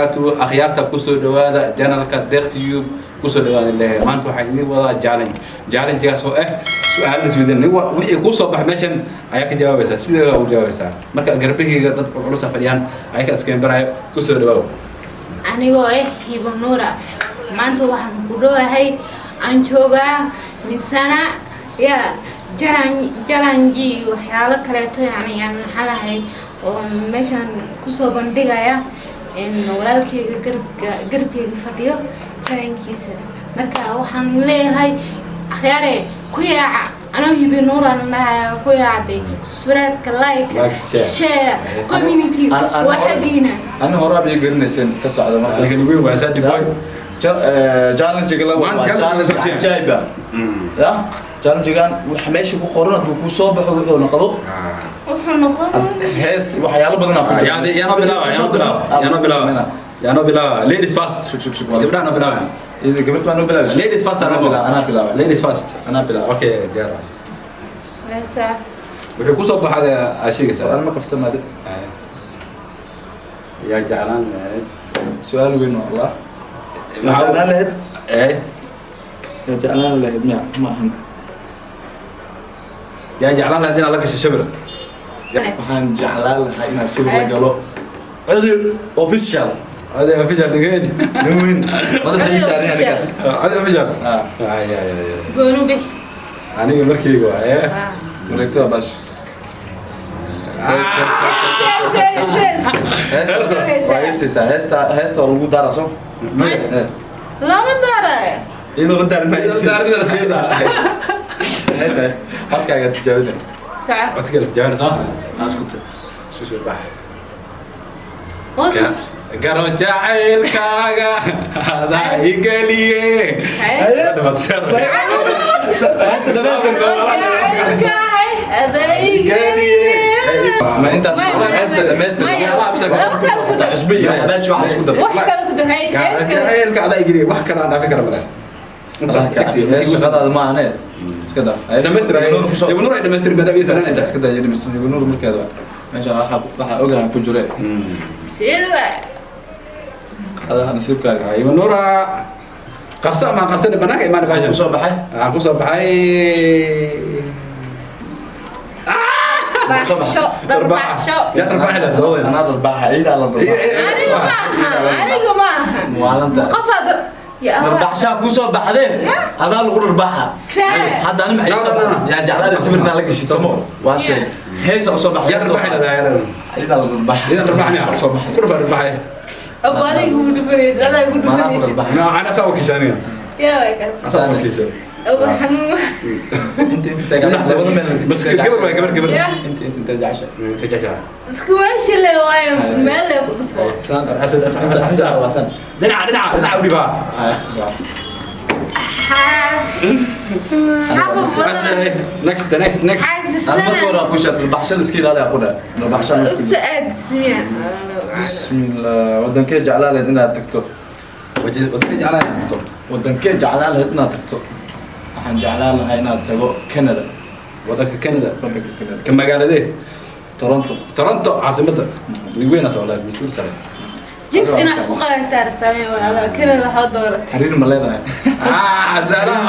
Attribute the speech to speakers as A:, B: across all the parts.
A: Akhyaarta, kusoo dhawaada channelka Deeq Tube, kusoo dhawaada. Leeyahay maanta waxaan idiin wadaa challenge, challengegaas oo ah su-aal isweydiin. Nin wixii kuu soo baxa meeshan ayaa ka jawaabaysaa, sidee ugu jawaabaysaa. Marka garbahayga dad culus fadhiyaan ayaa ka iskeen baraayo. Kusoo dhawaaw.
B: Anigoo ah Hibo Nuura, maanta waxaan ku dhowahay aan joogaa misana ya challenge waxyaalo kaleeto, yani aan maxaa lahay oo meeshaan kusoo bandhigaya in walaalkeyga garabka garabkeyga fadhiyo challengekiisa. Marka waxaan leeyahay, akhyaare, ku yaaca. Anoo Hibo Nuuraan dhahaya, ku yaacday subscribe, like,
A: like, share.
B: Share, community waa xaggiina.
C: Ani horaa bay garanayseen ka socda marka.
A: Aniga weyn waa Sadi Boy.
C: Challenge-ga la
A: Maanta
C: waa challenge cajaa'ib ah. Ya challenge-gan waxa meesha ku qoran hadduu kuu soo baxo wuxuu noqdo
B: wuxuu noqon
C: hees, waxyaalo badan aa ku jira.
A: Yaanoo bilaaba, yaanoo bilaaba, yaanoo bilaaba, yaanoo bilaaba. Ladies first.
C: Shug, shug, shug.
A: Gabdhaha noo bilaaba.
C: Ida gabadh baa noo bilaabay.
A: Ladies first.
C: Anaa bilaaba, anaa bilaaba.
A: Ladies first.
C: Anaa bilaaba.
A: Okay, diyaar.
B: Heesa.
A: Wuxuu kusoo baxay aa sheegaysaa.
C: Su'aal ma kaftamaade.
A: Yaa jeclaan lahayd?
C: Su'aal weyn waa Allah. Yaa jeclaan lahayd?
A: Eh.
C: Yaa jeclaan lahayd miya? Ma ahan.
A: Yaa jeclaan lahayd inaad la gasho sawir?
C: Waxaan jeclaan lahaa inaan sawir la galo Cudi Official.
A: Cudi Official dhigeen.
C: Nin weyn madaxa ii saaran yahay ninkaas.
A: Cudi Official.
C: Ah.
A: Ay ay ay ay.
B: Goonu bix.
A: Aniga markayga waaye.
C: Wareegto waa baash. Hees, hees, hees, hees, hees, hees. Heesta waa heesaysaa, heesta, heesta waa lagu daaraa soo. Eh,
B: lama daarayo.
C: Iyadoo la daarin ma heesin.
A: Daarin la heesaa.
C: Hees, hees. Codkaaga tijaabina.
B: Saca.
A: Codka la tijaabina soo aan isku ta soo soo bax. Garo jacaylkaaga adaa igeliye.
C: Heesta dhamaystir. Ma intaas heesta dhamaystir. Cusbo iyo xabaaji waxaas ku dar.
B: Wax kale ku dar.
A: Jacaylka adaa igeliye, wax kale aan dhaafi kara male.
C: Hees shaqadaada ma ahane, iska dhaaf.
A: Dhamaystir.
C: Ibnu
A: Ibnu Nuur ay dhamaystir maadaama iyo fanaan
C: iska daa yidhi mise Ibnu Nuur markeeda meesha waxaa ogahan ku jire. Adaa nasiibkaaga.
A: Ibnu Nuura qarsa ma qarsani, banaanka imaan baashan.
C: Ku soo baxay.
A: Waxaan ku soo baxay yaa dharbaaxida.
C: Anaa dharbaaxa, iidaa la dharbaaxa.
B: Aniga maaha, aniga maaha.
C: Maalinta.
B: Qofaad
C: dharbaaxshaa kuu soo baxdee, adaa lagu dharbaaxa. Hadda ani maxay soo
A: No, no, no.
C: yaa jeclaada sawirnaa la gashid somo waa shay heesa usoo baxday.
A: Yaa dharbaaxida.
C: Iidaa la dharbaaxa.
A: Idan dharbaax miya?
C: Soo baxay.
A: Ku dhufaa dharbaaxay.
B: Adiga ugu dhufanaysa, adaa ugu
C: maanaa ku
B: dhufanaysa.
C: dharbaaxa.
A: No, ana saa wakiisha aniga.
B: Yaa way kaas.
A: Asaa wakiisha.
B: Abu xanuun.
C: Inta inta jecesha labada meel.
A: Bas gabar waay, gabar, gabar.
B: Ya.
C: Inta inta jecesha.
A: Inta jecesha.
B: Isku meesha le waayo, meel le ku dhufo.
C: San.
A: Asad, asad, asad.
C: San waa san.
A: Dhinaca, dhinaca, dhinaca u dhibaa.
B: Xabab badan.
A: Next, next, next.
C: Ana marka hore
B: Xaasisana.
C: Ku sheeg dharbaaxshada, iska ilaali ku dhac dharbaaxshada.
B: Ugsa aadismiya.
C: Bismillah, wadankee jeclaa lahayd inaad tagto?
A: Wadadka jeclaa inaad tagto.
C: Wadankee jeclaa lahayd inaad tagto? Waxaan jeclaan lahaa inaad tago Canada.
A: Wadanka Canada.
C: Wadanka Canada.
A: Ka magaaladee?
C: Toronto.
A: Toronto caasimadda. Nin weyn aad walahi, masuul sare.
B: Jif inaad ku qaadataa rabtaa walaalo, Canada waxaa dooratay.
C: Xiriir ma leedahay?
A: Ah, salaam.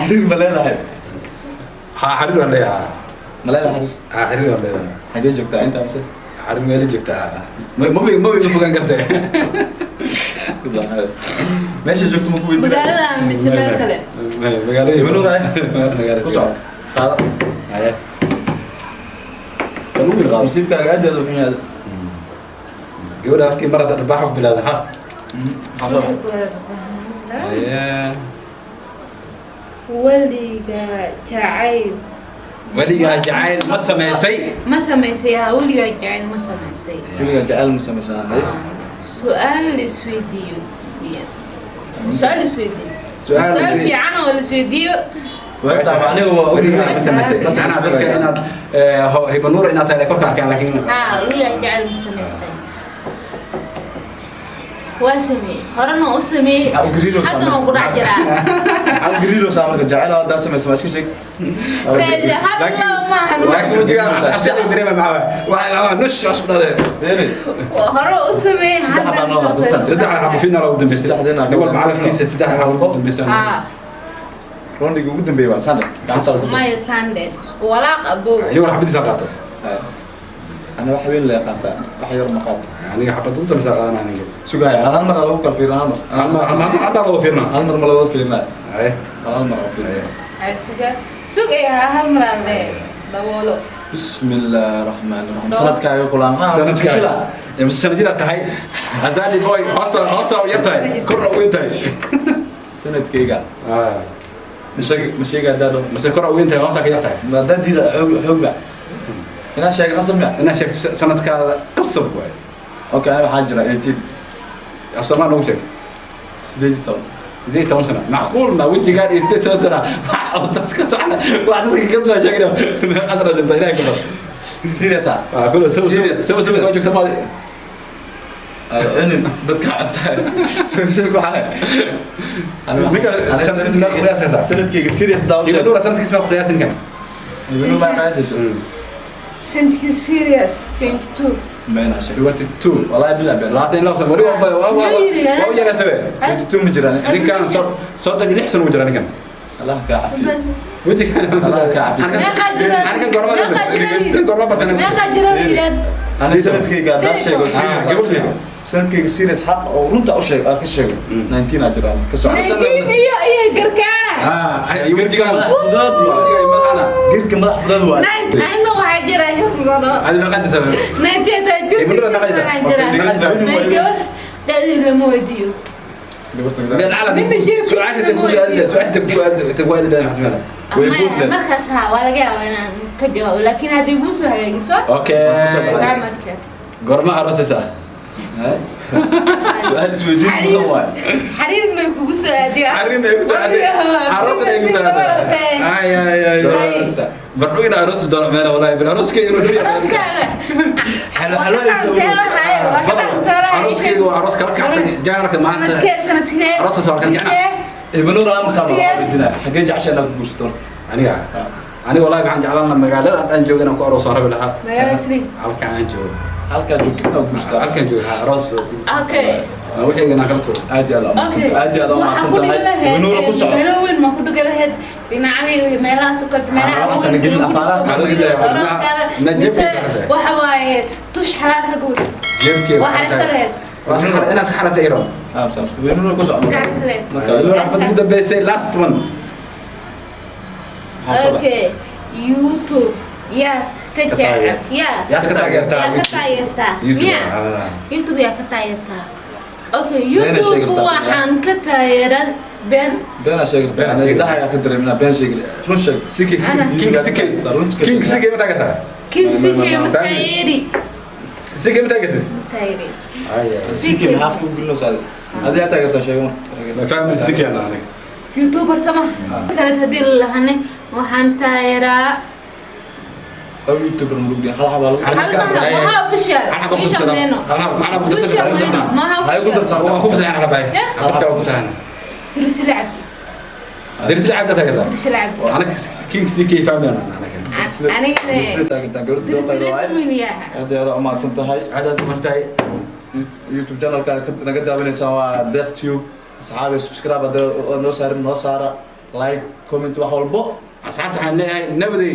C: Xiriir ma leedahay?
A: Ha, xariir waan leeyahay.
C: Ma leedahay xiriir?
A: Ha, xariir waan leeyahay.
C: Xagee joogtaa intaa mise?
A: Xariir meel joogtaa, ma ma fogaan kartee.
C: Meesha joogto ma ku weydiin.
B: Magaalada mise meel kale?
A: Magaalada.
C: Ibnu Nuur, ay.
A: Magaalada.
C: Ku soco, qaado.
A: Haye, kan ugu qaado.
C: Nasiibkaaga aad iyo aad u xun yahay.
A: Gabadha halkii mar hadda dharbaaxa ku bilaada ha.
C: Maxaa soo baxay?
A: Haye.
B: Weliga jacayl
A: Weligaa jacayl ma samaysay?
B: Ma samaysay? Ha, weligaa jacayl ma samaysay?
C: Weligaa jacayl ma samaysaa? Haye.
B: Su-aal la isweydiiyo miya? Su-aal la isweydiiyo.
A: Su-aal la
B: su-aal
A: isweydiiyo.
B: Fiican oo la isweydiiyo.
C: Waa aniga waa
A: Weligaa
C: ogyahay.
A: ma samaysay? Macnaha dadka inaad Hiba Nuur inaad tahay korka arkaan, laakiin
B: Ha, weligaa jacayl ma samaysay? Waa sameeyey, horena u sameeyey,
C: Maxaa u gariiraysaa
B: haddana
C: marka?
B: Ugu dhac jiraa.
C: Maxaa u gariiraysaa marka? Jacayl haddaa samaysa, ma iska sheeg.
B: Hadla maahan.
A: Laakiin wajigaan cabsi laga dareema maxaa waaye? Waa nush cusub dhade.
C: Beeri.
B: Hore u sameeyey.
C: Saddex
B: Haddana
C: baa noo
B: sidoo kale.
A: Saddex xabo final ugu dambeysay.
C: Saddexdeena.
A: Nin walba calafkiisa saddex xabo ugu dambeysay.
B: Haa.
C: Roundiga ugu dambeeyay waa sandhe gacantaada ku.
B: Maya, sande isku walaaq abow.
A: Nin walba xabadiisa qaato.
C: Ana wax weyn la qaataa, wax yar ma qaato.
A: Aniga xabad ugu dambeysa qaadana aniga.
C: Sugaya, hal mar lagu kala fiirin, hal mar.
A: Hal mar, hal mar hadda loo fiirna.
C: Hal mar ma la wada fiirinaa?
A: Ay.
C: Hal mar oo fiirinaa.
B: Suga, sugaya, hal mar aan le daboolo.
C: بسم الله الرحمن الرحيم. Sanadkaaga kulaan.
A: Sanadkaaga mise sanad jir aad tahay, Azali boy? Hoosta, hoosta u yar tahay, korna u weyn tahay.
C: Sanadkayga ma sheeg, ma sheega haddaa dhaho.
A: Mise kor u weyn tahay, hoosta ka yar tahay?
C: Maadaan diida xoog xoogba inaan sheega qasab miya?
A: Inaad sheegto sanadkaada qasab waay.
C: Okay, ana waxaa jira 18.
A: Af Soomaali noogu sheeg.
C: 18.
A: 18 sano macquul ma wejigaan iyo 18 sano oo dadka socda wax dadka ka daba sheegina meeqa sano jirta? Ilaahay ka baq.
C: Serious ah?
A: Waa kulo soo soo
C: Serious,
A: soo soo
C: serious.
A: Joogta ma?
C: Cinin dadka cuntaa soo ku xalay.
A: Ninka sanadkiisa ma qiyaasi kartaa?
C: Sanadkayga serious daa u
A: Ibnu
C: sheeg.
A: Nuura sanadkiisa ma qiyaasin kan?
C: Ibnu ma qiyaasayso?
B: Sanadkii serious 22.
C: Been aa sheeg.
A: 22?
C: Wallahi bilaa been.
A: 22 sano weli waa u yaraysabe.
C: 22 ma jiraan.
A: Ninkan 36 sano u jira ninkan.
C: Allah kaa cafiyo.
A: Wejigan.
C: Allah kaa cafiyo.
B: Meeqa jira?
A: Aniga gorma
B: Meeqa jira?
A: kan gorma bartan?
B: Meeqa jira wiilad?
C: Ana sanadkayga haddaa sheego serious
A: Ah, gabadh.
C: sheego. Sanadkayga serious xaq oo runta u sheeg, aan ka sheego, 19 aa jiraan ka soco.
B: 19 iyo garkaana.
A: Ah, wejigan.
C: Madax fudaad waay.
A: Wejigan madaxana.
C: Girka madax fudaad waay.
B: Anna waxaa jira shan sano.
A: Adi meeqa jirta?
B: 19 hadaa jirto,
A: Ibnu Nuura
B: shan
A: meeqa jirta?
B: sanaa jira.
C: Okay.
B: May gabar da'dii lama weydiiyo.
A: Meel cala
B: Ninna jeebkiisa
A: su'aasha ta ku aadi, su'aasha ta ku aadi, ta ku aadi baa maxmed.
C: Way
B: Maya,
C: Puntland.
B: Markaas ha waa laga yaabaa inaan ka jawaabo, laakiin haddii iguma soo hagaagiso.
A: Okay.
B: Waa marka.
A: Gorma aroosaysaa?
C: Su'aal isweydiin mudan waay.
B: Xariir may kugu soo aadiya.
A: Xariir may ku soo aadi, aroosna ay ku soo aadi. Ay ay ay
B: Ay.
A: Bardho ina aroosi doono meel, wallahi bil arooskayga inuu dhow yahay.
B: Arooskaaga.
C: Xalo xalo ay soo.
A: Arooskayga waa aroos kala kacsan jaanarka maanta.
B: Sanadkee, sanadkee?
A: Arooskaas waa kala kacsan.
C: Ibnu Nuur ama sama weydiinaa, xaggee jecesha inaad ku guursato?
A: Aniga wallahi waxaan jeclaan lahaa magaalada hadda aan joogo inaan ku aroos rabi lahaa.
B: Magaalada Sri.
A: Halkan aan joogo.
C: Halkaa joogto inaad guursato?
A: Halkan joogo ha aroos.
B: Okay.
A: Wixii inaan kala tuuro.
C: Aad iyo aad
B: Okay.
C: aad iyo aad u mahadsan tahay. Ibnu Nuur, ku soco.
B: Meelo weyn ma ku dhugi lahayd dhinacani, meelahaas oo kale, meelaha
C: Afaarahaas aan gelin, afaarahaas aan
A: gelin.
B: Arooskaada
A: Na
B: mise
A: jeebkeyga.
B: Waxa waaye tush xalaal ha gowda.
A: Jeebkeyga.
B: Waa xaraysan lahayd.
A: Inaan iska xaraysa iron.
C: Ah, saas. Ibnu Nuur, ku soco.
B: Iska xaraysan lahayd.
C: Marka
A: Ibnu Nuur, xabad ugu dambeysay, last one.
C: Maxaa soo baxay?
B: Okay, YouTube yaad ka
A: Ka
B: jecel
A: taageer.
B: yaad
A: Yaad ka taageertaa?
B: Yaad ka taageertaa?
A: YouTube.
B: Miya?
A: Ah.
B: YouTube yaa ka taageertaa? Okay.
C: Been ay
B: YouTube
C: sheegi kartaa.
B: waxaan ka taageeraa been.
C: Been aa sheegi.
A: Been aa sheegi.
C: Indhaha ayaa ka dareeminaa been sheegi. Run sheeg.
A: Siki.
B: Ana.
A: King Siki. King Siki ma taageertaa?
B: Kinsikee ma
A: Family.
B: taageeri.
A: Siki ma taageertid?
B: Ma taageeri.
A: Ay.
C: Siki maxaa ku gelinaysaa adiga? Adiga yaa taageertaa, sheego marka.
A: Family Siki ana aniga.
B: YouTuber sama kale haddii la lahane waxaan taageeraa.
C: Aw YouTuber ma lugdiin hal xabaa lagu.
A: Hal
B: Hal mar maha official.
A: Hal xabaa ku
B: Ii
A: darsadaa.
B: shameyno.
A: Hal xabaa macnaa ku
B: Ii
A: darsadaa.
B: shameyno maha
C: Hay ku
B: official.
C: darsan.
A: Waa ku fasaxan xabaa.
B: Yeah.
A: Xabad kale waa ku fasaxan.
B: Dirisle Cabdi.
A: Dirisle Cabdi taageertaa?
B: Dirisle Cabdi.
A: Aniga King Siki family ana aniga.
B: Anigana
C: Isla taageertaa gabadha
B: Dirisle
C: doonta waay.
B: family ah.
C: Aad iyo aad u mahadsan tahay.
A: Aad aad u mahadsantahay.
C: YouTube channelka naga daawanaysaan waa Deeq Tube. Asxaabi, subscribe hadda oo noo saarin, noo saara, like, comment, wax walbo.
A: Asxaabta waxaan leeyahay nabaday.